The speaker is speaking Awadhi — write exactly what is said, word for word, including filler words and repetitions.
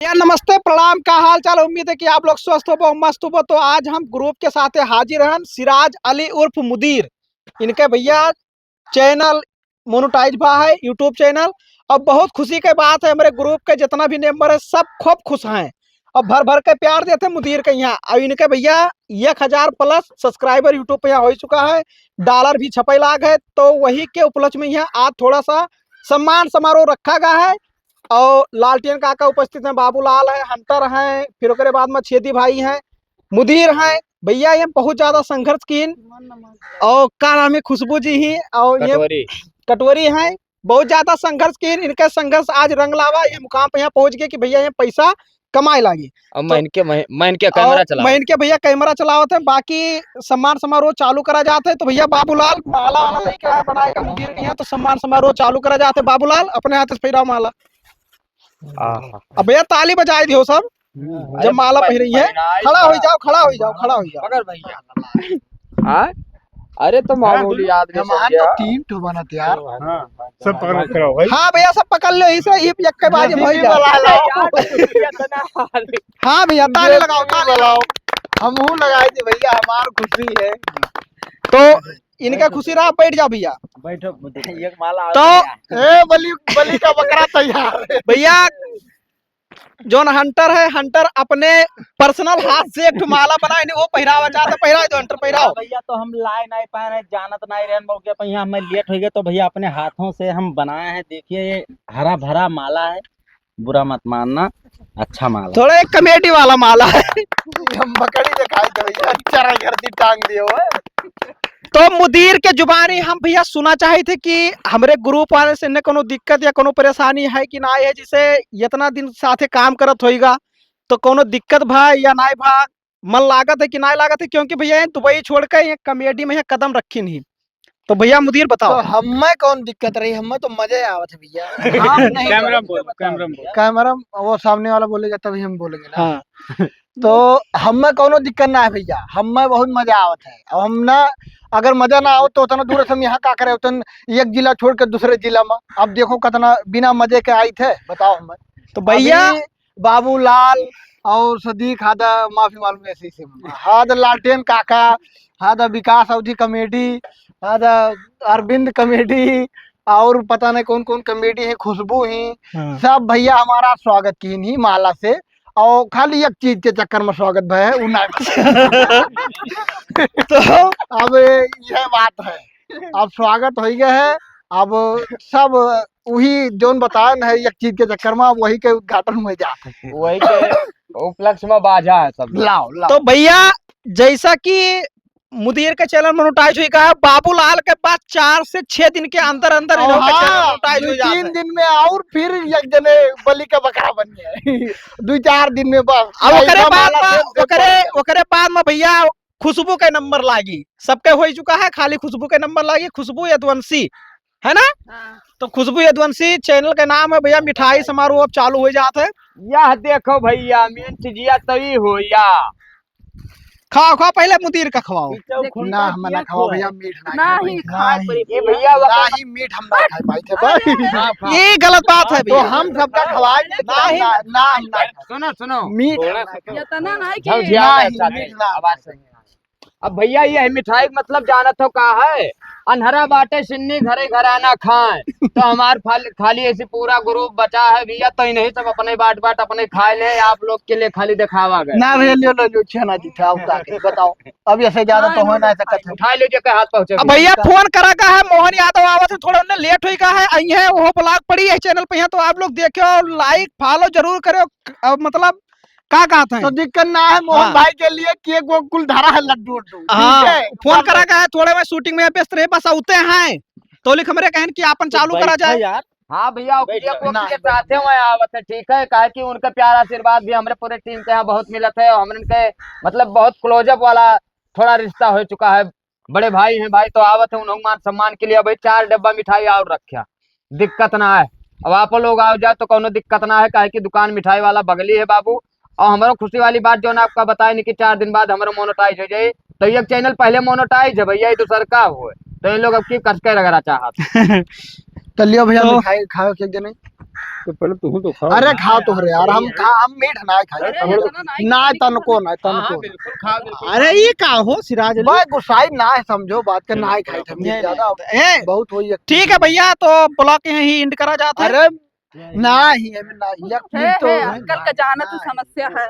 भैया नमस्ते, प्रणाम, का हाल चाल? उम्मीद है कि आप लोग स्वस्थ होबो, मस्त होबो। तो आज हम group के साथे हाजिर हन, सिराज अली उर्फ मुदीर। इनके भैया channel monetize भा है, YouTube channel। अब बहुत खुशी के बात है, हमरे group के जितना भी member है, सब खूब खुश हैं और भर भर के प्यार देते मुदीर के यहाँ। अब इनके भैया एक हजार plus subscriber YouTube पे यहाँ हो चुका है, dollar भी छपे लाग है, तो वही के उपलक्ष्य में यहाँ आज थोड़ा सा सम्मान समारोह रखा गया है। और लालटेन काका उपस्थित हैं, बाबूलाल हैं, हंटर हैं, फिर ओकरे बाद में छेदी भाई हैं, मुदीर हैं। भैया ये बहुत ज्यादा संघर्ष कीन, और का नाम है, खुशबू जी ही, और ये कटोरी। कटोरी हैं, बहुत ज्यादा संघर्ष कीन। इनका संघर्ष आज रंग लावा, ये मुकाम पे यहाँ पहुँच गए कि भैया ये पैसा कमाए लागी। अब तो मैं इनके, मैं, मैं इनके और camera चलावत। मैं इनके भैया camera चलावत है, बाकी सम्मान समारोह चालू करा जात है। तो भैया बाबूलाल माला वाला लेके आया बनाएगा मुदीर के यहाँ, तो सम्मान समारोह चालू करा जात है। बाबूलाल अपने हाथ से फैलाओ माला। आहा। अब भैया ताली बजाए दियो सब, हम्म। जब माला पहिरी है। खड़ा हो जाओ, खड़ा हो जाओ, खड़ा हो जाओ। पकड़ भैया। हाँ? अरे तो मामूली आदमी हम सब आज तो यार। तीन ठो बनत यार। हाँ, सब पकड़ के रहो भाई। हाँ भैया, सब पकड़ लो, इसे ये एक के बाद ये भाई जा। हाँ भैया, ताली लगाओ, ताली लगाओ। हमहू लगाई दे भैया, हमार खुशी है। तो इनका खुशी रहा, बैठ जाओ भैया। बैठो, एक माला तो ए, बलि, बलि का बकरा तैयार है। भैया, जौन हंटर है, हंटर अपने personal हाथ से एक ठो माला बनाए, इन्हें वो पहिरावा चाहता, पहिराए दो हंटर, पहिराओ। भैया, तो हम लाए नहीं पाए रहे, जानत नहीं रहे मौके पर, यहाँ हमें late हो गया, तो भैया अपने हाथों से हम बनाए हैं। देखिए, ये हरा भरा माला है, बुरा मत मानना, अच्छा माला। थोड़ा एक comedy वाला माला है। हम बकरी दिखाई दे भैया, चरा गर्दी टांग दिए हुए। तो मुदीर के जुबानी हम भैया सुना चाहे थे कि हमरे group वाले से इन्हें कोनो दिक्कत या कोनो परेशानी है कि ना है, जिसे इतना दिन साथे काम करत होइगा, तो कोनो दिक्कत भा या ना भा, मन लागत है कि ना लागत है? क्योंकि भैया ये दुबई छोड़ के ये comedy में ये कदम रखी नहीं। तो भैया मुदीर बताओ। तो हमें कौन दिक्कत रही, हमें तो मजे आवत है भैया। आप नहीं camera में बोलो, camera में बोलो। Camera में वो सामने वाला बोलेगा तभी हम बोलेंगे ना। हाँ। तो हमें कौनो दिक्कत ना है भैया, हमें बहुत मजा आवत है। अब हम ना, अगर मजा ना आवत तो उतना दूर से हम यहाँ का करे, उतन एक जिला छोड़ के दूसरे जिला में। अब देखो कितना बिना मजे के आई थे, बताओ हमें। तो भैया अभी बाबूलाल और सदीक, हादा माफी मालूम ऐसे ही से, हादा लालटेन काका, हादा विकास अवधी comedy, हादा अरविंद comedy, और पता नहीं कौन कौन comedy है, खुशबू ही, हाँ। सब भैया हमारा स्वागत कीन ही माला से। और खाली एक चीज के चक्कर में स्वागत भय है, उ ना। तो अब यह बात है, अब स्वागत हो गया है, अब सब वही जौन बतान है एक चीज के चक्कर में, अब वही के उद्घाटन में जात है। वही के उपलक्ष्य में बाजा है सब। लाओ, लाओ। तो भैया, जैसा कि मुदीर के channel monetize हुई का है, बाबूलाल के पास चार से छह दिन के अंदर अंदर इन्हों के channel हाँ, monetize दो हो जात तीन है। दिन में और फिर एक जने बलि का बकरा बन गया। दो चार दिन में बस। अब ओकरे बाद में, ओकरे, ओकरे बाद में भैया खुशबू के number लागी, सबके हो चुका है, खाली खुशबू के number लागी, खुशबू यदुवंशी, है ना? हाँ। तो खुशबू यदुवंशी channel के नाम है भैया, मिठाई समारोह अब चालू हो जात है। यह देखो भैया, main चीजिया तई हो या। खाओ, खाओ, पहले मुदीर का खवाओ। ना, हम ना खाओ भैया, मीठ ना ना खाए ही भाई। खाए ना पड़ी ही। ये भैया, ना ही मीठ हम ना खाए पाई थे भाई। अरे, अरे, अरे। ये गलत बात है तो भैया। हम सबका खवाए थे, ना ही ना, ना हम ना खाए। सुनो, सुनो। मीठ हम ना खाए। इतना ना है कि झौझिया ना है ही, चाहते मीठ हैं। ना। आवाज सही है। अब भैया, ये है मिठाई का मतलब जानत हो का है? अन्हरा बाटे सिन्नी घरे घराना खाए। तो हमार फाल-, खाली ऐसी पूरा group बचा है भैया, तो इन्हीं सब अपने बांट बांट अपने खाए ले, आप लोग के लिए खाली दिखावा गया। ना भैया, लियो, लियो, लियो, छेना जी, खाओ, खा के बताओ। अब ऐसे ज्यादा तो हो ना सकत है। उठा लीजिए, के हाथ पहुंचे अब भैया। भैया phone करा का है, मोहन यादव आवत है, थोड़ा उन्हें late हुई का है, आई है, वो vlog पड़ी है channel पे है, तो आप लोग देखो, like follow जरूर करो। अब मतलब का कहत हैं? तो दिक्कत ना है मोहन हाँ। भाई के लिए, cake वो कुल धरा है, लड्डू उड्डू, ठीक हाँ, है? phone करा का है, थोड़े में shooting में व्यस्त रहे, बस आते हैं, तो लिख हमरे कहन कि आपन तो चालू करा जाए। यार। हाँ भैया, वो बैठ cake वो ना, के साथे वहाँ आवत है, ठीक है, काहे कि उनका प्यार आशीर्वाद भी हमरे पूरे team के यहाँ बहुत मिलत है, और हमरे के मतलब बहुत close up वाला थोड़ा रिश्ता हो चुका है, बड़े भाई हैं भाई, तो आवत है उन्हों मान सम्मान के लिए भाई चार डब्बा मिठाई और रख्या। दिक्कत ना है। अब आप लोग आओ जाओ तो कौनो दिक्कत ना है, काहे कि दुकान मिठाई वाला बगली है बाबू। और हमरो खुशी वाली बात जो ना आपका बताए नहीं कि चार दिन बाद हमरो monetize हो जाए, तो ये channel पहले monetize है भैया, ये दूसर का हुए, तो इन लोग अब की कस के रगड़ा चाहत। तो लियो भैया तो मिठाई खाओ एक जने। तो पहले तू तो खाओ। अरे खाओ तो रे यार, हम खा, हम मीठ ना खाई। अरे, इतना ना ना, खाई। तनको ना, हाँ, हाँ, तनको। बिल्कुल खाओ, बिल्कुल। अरे, ये का हो, सिराज अली? भाई, गुस्साई ना है, समझो बात के, ना खाई, हम ये ज्यादा ए, बहुत होई है। ठीक है भैया, तो ब्लॉग यहीं एंड करा जाता है। अरे, ना ही, हमें ना ही, एक हे, तो हे, अंकल का जाना तो समस्या है।